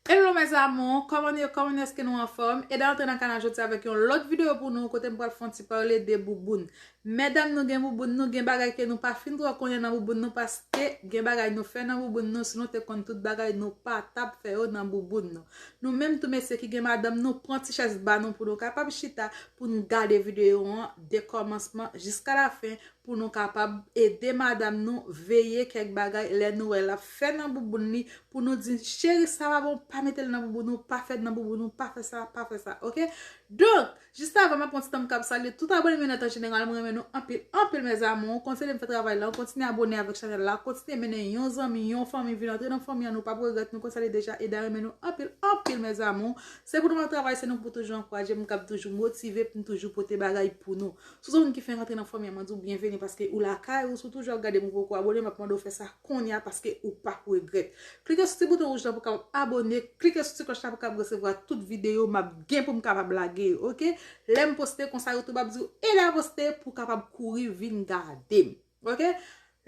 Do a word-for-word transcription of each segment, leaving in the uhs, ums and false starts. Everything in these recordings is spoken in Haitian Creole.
Hello mes amours, kòman nou ye? Kòman nou, èske nou anfòm? Eda antre nan kanal jodi avèk yon lòt videyo pou nou, kote m pral fè yon ti pale de bouboun. Medam, nou gen bouboun, nou gen bagay ke nou pa fin twò konnen nan bouboun nou, paske gen bagay nou fè nan bouboun nou, si nou te konn tout bagay nou pa t ap fè yo nan bouboun nou. Nou menm tou mesye ki gen madanm, nou pran ti chèz ba nou pou nou kapab chita, pou n gade videyo an de kòmansman jiska lafen, pou nou kapab ede madanm nou veye kèk bagay lè nou wè l ap fè nan bouboun li, pou nou di, cheri, sa pa bon, pa mete l nan bouboun ou, pa fè l nan bouboun ou, pa fè sa, pa fè sa, oke? Donk, jis avan m ap pran ti tan m k ap salye tout abone m yo nèt an jeneral, mwen renmen nou anpil, anpil mes amours, kontinye m fè travay la, kontinye abone avèk chanèl la, kontinye mennen yon zanmi, yon fanmi vin antre nan fanmi an, nou p ap regrèt, nou konn sa li deja, Eda renmen nou anpil, anpil mes amours, se pou nou ap travay, se nou pou toujou ankouraje m, k ap toujou motive pou m toujou pote bagay pou nou. Si w se moun ki fenk antre nan fanmi an, mwen di w byenveni paske ou lakay ou, si w toujou ap gade m ou poko abone, m ap mande w fè sa kounye a paske ou p ap regrèt. Klike sou ti bouton wouj la pou w kapab abone, klike sou ti klòch la pou w kapab resevwa tout videyo m ap gen pou m kapab lage yo, oke? Lè m poste konsa YouTube ap di w Eda poste pou w kapab kouri vin gade m, oke?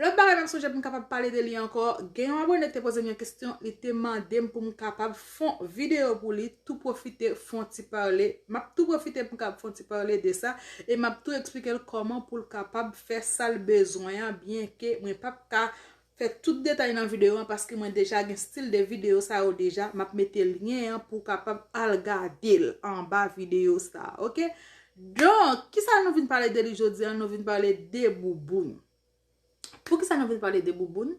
Lòt bagay m ap sonje pou m kapab pale de li ankò, gen yon abone ki te poze m yon kesyon, li te mande m pou m kapab fè yon videyo pou li, tou pwofite fè yon ti pale. M ap tou pwofite pou m kapab fè yon ti pale de sa, e m ap tou eksplike l kòman pou l kapab fè sa l bezwen an, byenke mwen p ap ka fè tout detay nan videyo an, paske mwen deja gen stil de videyo sa yo deja, m ap mete lyen an pou w kapab al gade l anba videyo sa, oke? Donk, kisa nou vin pale de li jodi a? Nou vin pale de bouboun. Poukisa nou vin pale de bouboun?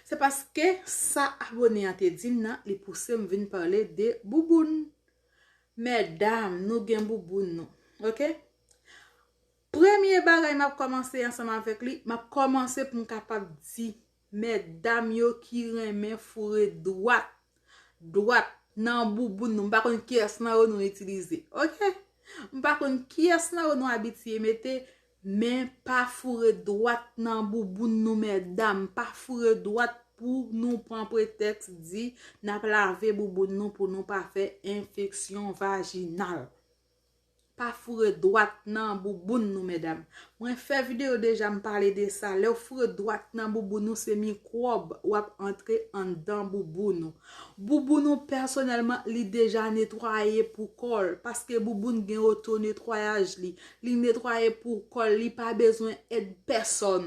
Se paske sa abone an te di m nan, li pouse m vin pale de bouboun. Medam, nou gen bouboun nou, oke? Premye bagay m ap kòmanse ansanm avèk li, m ap kòmanse pou m kapab di medam yo ki renmen foure dwat, dwat nan bouboun nou. M pa konn kiyès nan yo nou itilize, oke? M pa konn kiyès nan yo nou abitye mete, men pa foure dwat nan bouboun nou, medam. Pa foure dwat pou nou pran pretèks di n ap lave bouboun nou pou nou pa fè enfeksyon vajinal. Pa foure dwat nan bouboun nou, medam. Mwen fè videyo deja, m pale de sa. Lè w foure dwat nan bouboun ou, se mikwòb w ap antre anndan bouboun ou. Bouboun ou, pèsonèlman, li deja netwaye pou kò l, paske bouboun gen oto netwayaj li. Li netwaye pou kò l, li pa bezwen èd pèsòn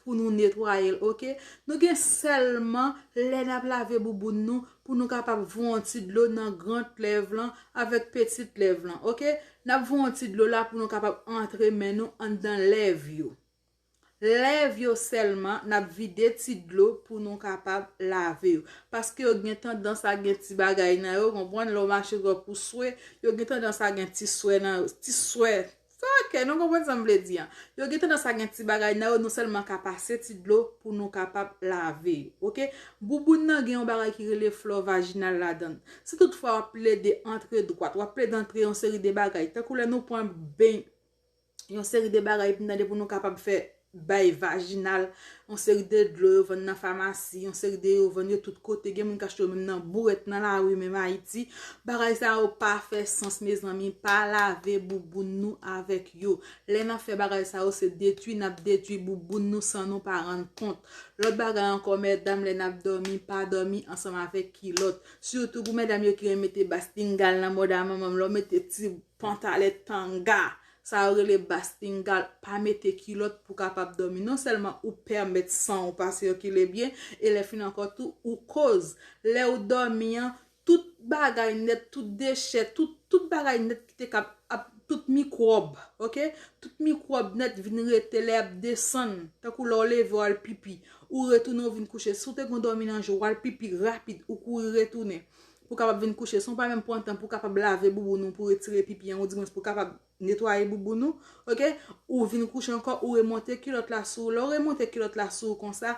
pou nou netwaye l, oke? Nou gen sèlman lè n ap lave bouboun nou pou nou kapab voye yon ti dlo nan gran lèv lan avèk peti lèv lan, oke? N ap voye yon ti dlo la pou nou kapab antre men nou anndan lèv yo. Lèv yo sèlman, n ap vide ti dlo pou nou kapab lave yo. Paske yo gen tandans a gen ti bagay nan yo, konprann, lè w mache twòp ou swe, yo gen tandans a gen ti swè nan yo, ti swè. Sa oke, nou konprann sa m vle di an. Yo gen tandans a gen ti bagay nan yo, nou sèlman ka pase ti dlo pou nou kapab lave yo, oke? Bouboun nan gen yon bagay ki rele flò vajinal ladan l. Si toutfwa w ap plede antre dwat, w ap plede antre yon seri de bagay, tankou lè nou pran ben, yon seri de bagay, epi n tande pou nou kapab fè bay vajinal, yon seri de dlo yo vann nan famasi, yon seri de yo vann yo tout kote, gen moun k achte yo menm nan bourèt, nan lari, menm Ayiti. Bagay sa yo pa fè sans, mezanmi, pa lave bouboun nou avèk yo. Lè n ap fè bagay sa yo, se detwi n ap detwi bouboun nou san nou pa rann kont. Lòt bagay ankò, medam, lè n ap dòmi, pa dòmi ansanm avèk kilòt. Sitou pou medam yo ki renmen mete bastingal nan mòd a manman m, lè w mete ti pantalèt tanga, sa yo rele bastingal, pa mete kilòt pou kapab dòmi. Non sèlman ou pèmèt san ou pa sikile byen, e lè fini ankò tou, ou koz. Lè ou dòmi an, tout bagay nèt, tout dechè, tout, tout bagay nèt ki te kab ap, tout mikwòb, oke? Tout mikwòb nèt vin rete lè y ap desann, tankou lè w leve w al pipi, ou retounen ou vin kouche. Si w te gon dòmi nan je w, w al pipi rapid, ou kouri retounen pou kapab vin kouche. Si w pa menm pran tan pou kapab lave bouboun ou, pou retire pipi an, ou dimwens pou kapab netwaye bouboun ou, oke? Ou vin kouche ankò, ou remonte kilòt la sou ou. Lè w remonte kilòt la sou ou konsa,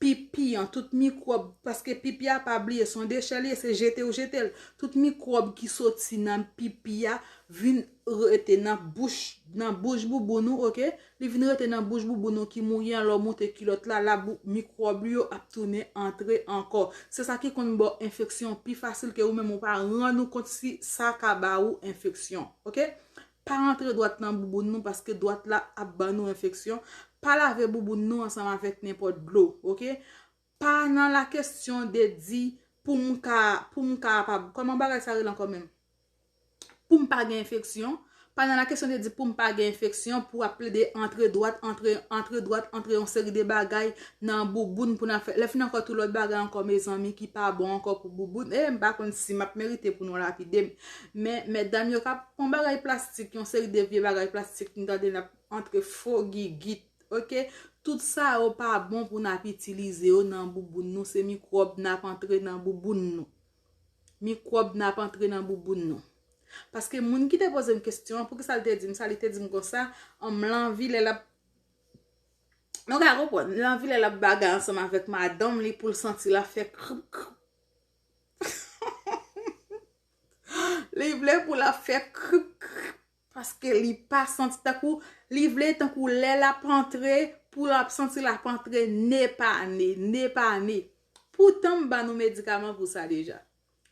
pipi an, tout mikwòb, paske pipi a, pa bliye, se yon dechè li ye, se jete ou jete l. Tout mikwòb ki soti nan pipi a vin rete nan bouch, nan bouch bouboun ou, oke? Li vin rete nan bouch bouboun ou ki mouye an, lè w moute kilòt la, la bou-, mikwòb yo ap tounen antre ankò. Se sa ki konn ba w enfeksyon pi fasil ke ou menm ou pa rann ou kont si sa ka ba ou enfeksyon, oke? Pa antre dwat nan bouboun nou paske dwat la ap ban nou enfeksyon. Pa lave bouboun nou ansanm avèk nenpòt dlo, oke? Pa nan la kesyon de di pou m ka, pou m kapab, kòman bagay sa rele ankò menm? Pou m pa gen enfeksyon. Pa nan la kesyon de di pou m pa gen enfeksyon, pou ap plede antre dwat, antre, antre dwat, antre yon seri de bagay nan bouboun pou n ap fè. Lè fin ankò tou lòt bagay ankò, mezanmi, ki pa bon ankò pou bouboun. E m pa konn si m ap merite pou nou lapide m. Men, medam yo ka pran bagay plastik, yon seri de vye bagay plastik, m tande n ap antre fo gigit, oke? Tout sa yo pa bon pou n ap itilize yo nan bouboun nou. Se mikwòb n ap antre nan bouboun nou. Mikwòb n ap antre nan bouboun nou. Paske moun ki te poze m kesyon an, poukisa l te di m sa, li te di m konsa, an m l anvi lè l ap, nou ka konprann, l anvi lè l ap bagay ansanm avèk madanm li pou l santi l ap fè krip, krip. Li vle pou l ap fè krip, krip. Paske li pa santi tankou, li vle tankou lè l ap antre, pou l ap santi l ap antre ne pa ne, ne pa ne. Poutan m ba nou medikaman pou sa deja.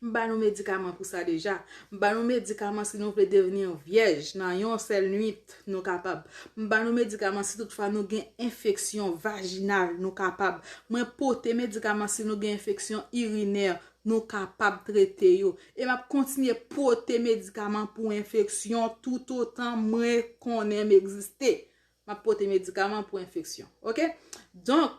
M ba nou medikaman pou sa deja. M ba nou medikaman si nou vle devni yon vyèj nan yon sèl nwit, nou kapab. M ba nou medikaman si toutfwa nou gen enfeksyon vajinal, nou kapab. Mwen pote medikaman si nou gen enfeksyon irinè, nou kapab trete yo. E m ap kontinye pote medikaman pou enfeksyon toutotan mwen konnen m egziste. M ap pote medikaman pou enfeksyon. Oke? Donk,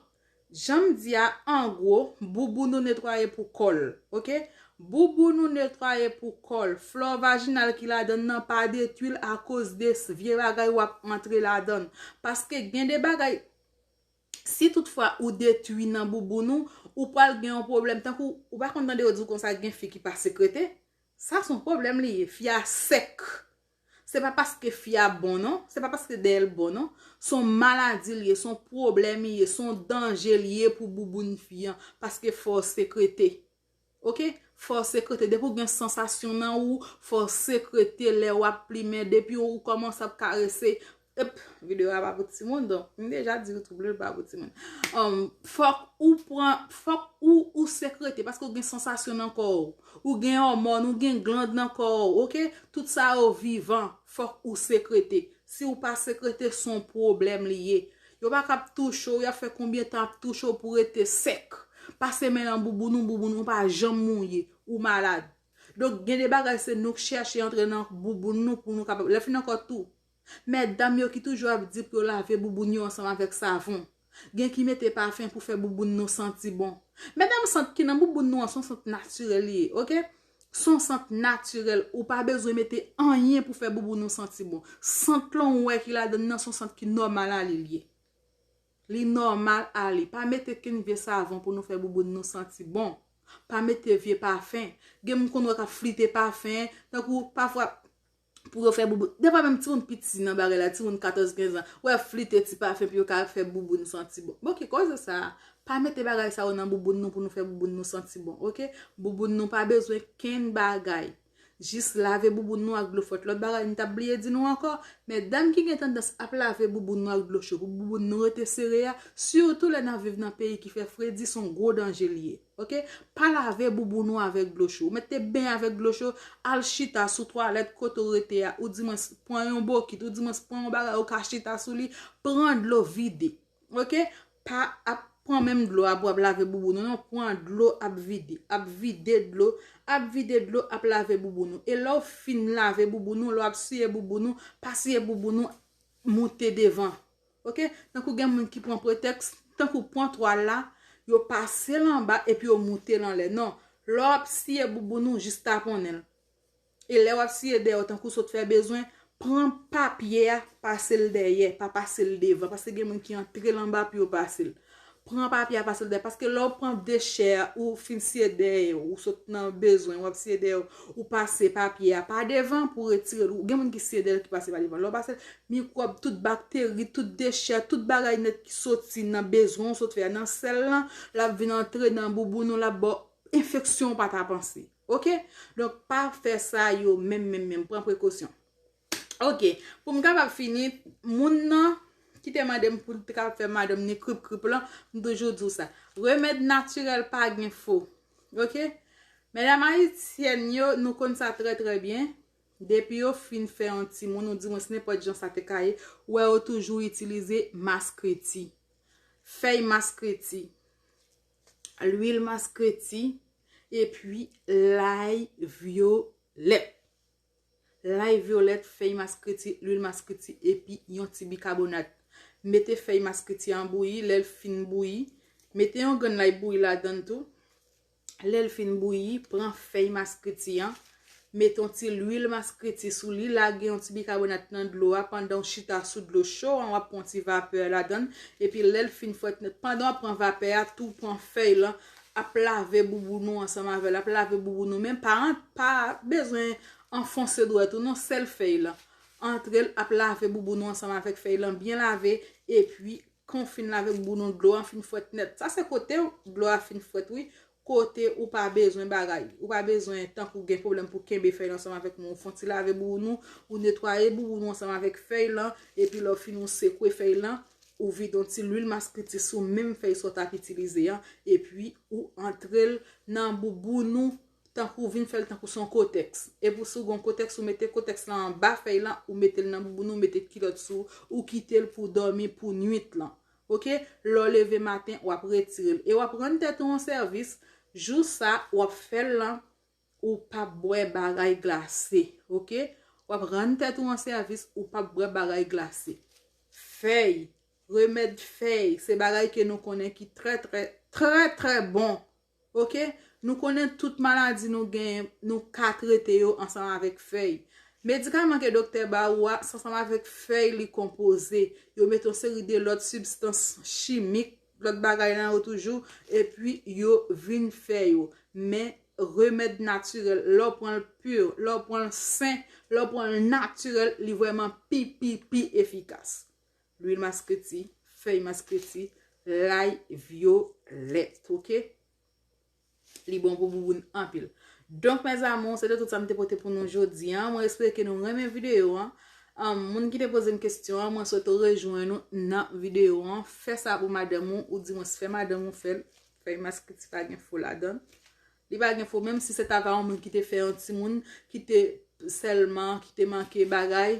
jan m di a, an gwo, bouboun nou netwaye pou kò l. Oke? Bouboun nou netwaye pou kò l. Flò vajinal ki ladan l nan pa detwi l akoz de s-, vye bagay w ap antre ladan l. Paske gen de bagay, si toutfwa ou detwi nan bouboun ou, ou pral gen yon pwoblèm. Tankou, ou pa konn tande yo di w konsa gen fi ki pa sekrete? Sa se yon pwoblèm li ye. Fi a sèk. Se pa paske fi a bon non, se pa paske dèyè l bon non. Se yon maladi li ye, se yon pwoblèm li ye, se yon danje li ye pou bouboun fi an, paske fò sekrete. Oke? Fò sekrete. Depi w gen sansasyon nan ou, fò sekrete lè w ap plimen, depi w kòmanse ap karese. Ep, videyo a pa pou timoun, donk, m deja di YouTube li pa pou timoun. Um, fòk ou pran, fòk ou, ou sekrete, paske w gen sansasyon nan kò w. Ou gen òmòn, ou gen gland nan kò w, oke? Tout sa yo vivan, fòk ou sekrete. Si w pa sekrete, se yon pwoblèm li ye. Yo pa ka ap touche w, y ap fè konbyen tan ap touche w pou rete sèk. Pase men nan bouboun ou, bouboun ou pa janm mouye, ou malad. Donk, gen de bagay se nou k chèche antre nan bouboun nou pou nou kapab. Lè fin ankò tou, medam yo ki toujou ap di pou yo lave bouboun yo ansanm avèk savon. Gen ki mete pafen pou fè bouboun nou santi bon. Medam, sant ki nan bouboun nou an, se yon sant natirèl li ye, oke? Se yon sant natirèl, ou pa bezwen mete anyen pou fè bouboun nou santi bon. Sant lan ou wè ki ladan l nan, se yon sant ki nòmal a li l ye. Li nòmal a li. Pa mete kenn vye savon pou nou fè bouboun nou santi bon. Pa mete vye pafen. Gen moun konn wè k ap flite pafen, tankou pafwa pou yo fè bouboun. Defwa menm timoun piti nan bagay la, timoun katòz kenz an, w ap flite ti pafen pou yo ka fè bouboun santi bon. Bon, ki koze sa a? Pa mete bagay sa yo nan bouboun nou pou nou fè bouboun nou santi bon, oke? Bouboun nou pa bezwen kenn bagay. Jis lave bouboun nou ak dlo fwèt. Lòt bagay m t ap bliye di nou ankò, medam ki gen tandans ap lave bouboun nou ak dlo cho pou bouboun nou rete sere a, sitou lè n ap viv nan peyi ki fè fredi, se yon gwo danje li ye. Oke? Pa lave bouboun ou avèk dlo cho. Ou mèt te benyen avèk dlo cho, al chita sou twalèt kote w rete a, ou di mwens pran yon bokit, ou di mwens pran yon bagay ou ka chita sou li, pran dlo vide. Oke? Pa ap pran menm dlo a pou ap lave bouboun ou, non, pran dlo ap vide, ap vide dlo, ap vide dlo, ap lave bouboun ou. E lè w fin lave bouboun ou, lè w ap siye bouboun ou, pa siye bouboun ou, moute devan. Oke? Tankou gen moun ki pran pretèks, tankou pran twal la, yo pase l anba epi yo moute l anlè. Non, lè w ap siye bouboun ou, jis taponnen l. E lè w ap siye dèyè w, tankou sot fè bezwen, pran papye a, pase l dèyè, pa pase l devan. Paske gen moun ki antre l anba pou yo pase l. Pran papye a, pase l dèyè. Paske lè w pran dechè a, ou fin siye dèyè, ou sot nan bezwen, w ap siye dèyè, ou pase papye a pa devan pou retire l. Gen moun ki siye dèyè ki pase pa devan. Lè w pase l, mikwòb, tout bakteri, tout dechè, tout bagay nèt ki soti nan bezwen w sot fè a, nan sèl lan, l ap vin antre nan bouboun ou, l ap ba w enfeksyon w pa ta panse. Oke? Donk, pa fè sa yo menm, menm, menm. Pran prekosyon. Oke, pou m kapab fini, moun nan ki te mande m pou l te kapab fè madanm ni krip krip lan, m toujou di w sa. Remèd natirèl pa gen fo. Oke? Medam ayisyèn yo, nou konn sa trè, trè byen. Depi yo fin fè yon timoun, ou di mwens nenpòt jan sa te ka ye, ou wè yo toujou itilize maskreti. Fèy maskreti, lwil maskreti, epi lay vyolèt. Lay vyolèt, fèy maskriti, lwil maskriti epi yon ti bikabonat. Mete fèy maskriti an bouyi, lè l fin bouyi, mete yon grenn lay bouyi ladan l tou. Lè l fin bouyi, pran fèy maskriti an, mete yon ti lwil maskriti sou li, lage yon ti bikabonat nan dlo a pandan w chita sou dlo cho an, w ap pran yon ti vapè ladan l, epi lè l fin fwèt nèt, pandan w ap pran vapè a, tou pran fèy lan, ap lave bouboun ou ansanm avè l, ap lave bouboun ou, men pa, pa bezwen anfonse dwèt ou non, sèl fèy lan. Antre l, ap lave bouboun ou ansanm avèk fèy lan, byen lave, epi kan w fin lave bouboun ou, dlo an fin fwèt nèt. Sa se kote dlo a fin fwèt, wi. Kote ou pa bezwen bagay. Ou pa bezwen tankou gen pwoblèm pou kenbe fèy lan ansanm avèk men w. Ou fè yon ti lave bouboun ou, ou netwaye bouboun ou ansanm avèk fèy lan, epi lè w fini ou sekwe fèy lan, ou vide yon ti lwil maskriti sou menm fèy sa w t ap itilize an, epi ou antre l nan bouboun ou, tankou w vin fè l tankou se yon kotèks. Epi si w gen yon kotèks, ou mete kotèks lan anba fèy lan, ou mete l nan bouboun ou, mete kilòt sou, ou kite l pou w dòmi pou nwit lan. Oke? Lè w leve maten, w ap retire l. E w ap rann tèt ou yon sèvis, jou sa w ap fè l lan, ou p ap bwè bagay glase. Oke? W ap rann tèt ou yon sèvis, ou p ap bwè bagay glase. Fèy, remèd fèy, se bagay ke nou konnen ki trè, trè, trè, trè bon. Oke? Nou konnen tout maladi nou genyen, nou ka trete yo ansanm avèk fèy. Medikaman ke doktè ba ou a, se ansanm avèk fèy li konpoze. Yo mete yon seri de lòt sibstans chimik, lòt bagay nan yo toujou, epi yo vin fè yo. Men remèd natirèl, lè w pran l pi, lè w pran l sen, lè w pran l natirèl, li vrèman pi, pi, pi efikas. Lwil maskriti, fèy maskriti, lay vyolèt, oke? Li bon pou bouboun anpil. Donk, mes amours, se te tout sa m te pote pou nou jodi an. Mwen espere ke nou renmen videyo an. Ahn, moun ki te poze m kesyon an, mwen swete w rejwenn nou nan videyo an. Fè sa pou madanm ou, ou di mwen fè madanm ou fè l. Fèy maskriti pa gen fo ladan l. Li pa gen fo, menm si se ta va yon moun ki te fè yon timoun, ki te sèlman, ki te manke bagay.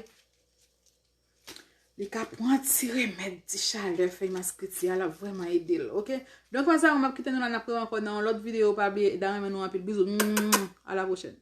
Li ka pran ti remèd, ti chalè, fèy maskriti a, l ap vrèman ede l, oke? Donk, mes amours, m ap kite nou la, n ap rewè ankò nan yon lòt videyo, pa bliye, Eda renmen nou anpil, bizou, a la pwochèn.